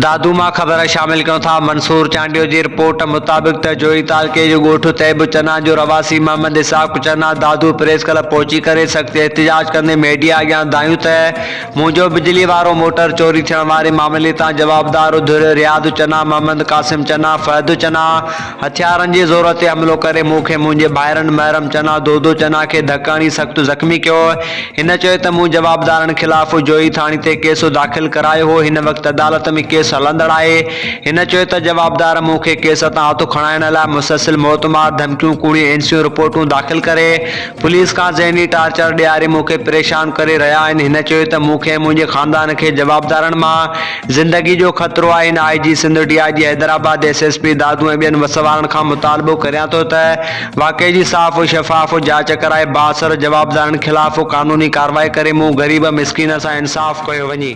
دادو مان خبر شامل ڪيون ٿا منصور چانڊيو جي رپورٽ مطابق ته جوهي تعلقي جو ڳوٺ طيب چنا جو رهواسي محمد اسحاق چنا دادو پريس ڪلب پهچي ڪري سخت احتجاج ڪندي ميڊيا اڳيان دانهيون ته منهنجو بجلي وارو موٽر چوري ٿيڻ واري معاملي تان جوابدار ڌر رياض چنا محمد قاسم چنا فهد چنا هٿيارن جي زور تي حملو ڪري مون کي منهنجي ڀائرن محرم چنا، دودو چنا کي ڌڪ هڻي سخت زخمي ڪيو. هن چيو ته مون جوابدارن خلاف جوهي ٿاڻي تي ڪيس داخل ڪرايو هو، هن وقت عدالت ۾ ڪيس هلندڙ آهي. هن چيو ته جوابدار مون کي ڪيس تان هٿ کڻائڻ لاء مسلسل موتمار ڌمڪيون، ڪوڙيون اين سيون رپورٽون داخل ڪري پوليس کان ذهني ٽارچر ڏياري مون کي پريشان ڪري رهيا آهن. هن چيو ته مون کي ۽ منهنجي خاندان کي جوابدارن مان زندگي جو خطرو آهي. هن I G Sindh, D I G Hyderabad, S S P Dadu ۽ ٻين وس وارن کان مطالبو ڪريان ٿو ته واقعي جي صاف و شفاف جاچ ڪرائي بااثر جوابدارن خلاف قانوني ڪارروائي ڪري مون غريب مسڪين سان انصاف ڪيو وڃي.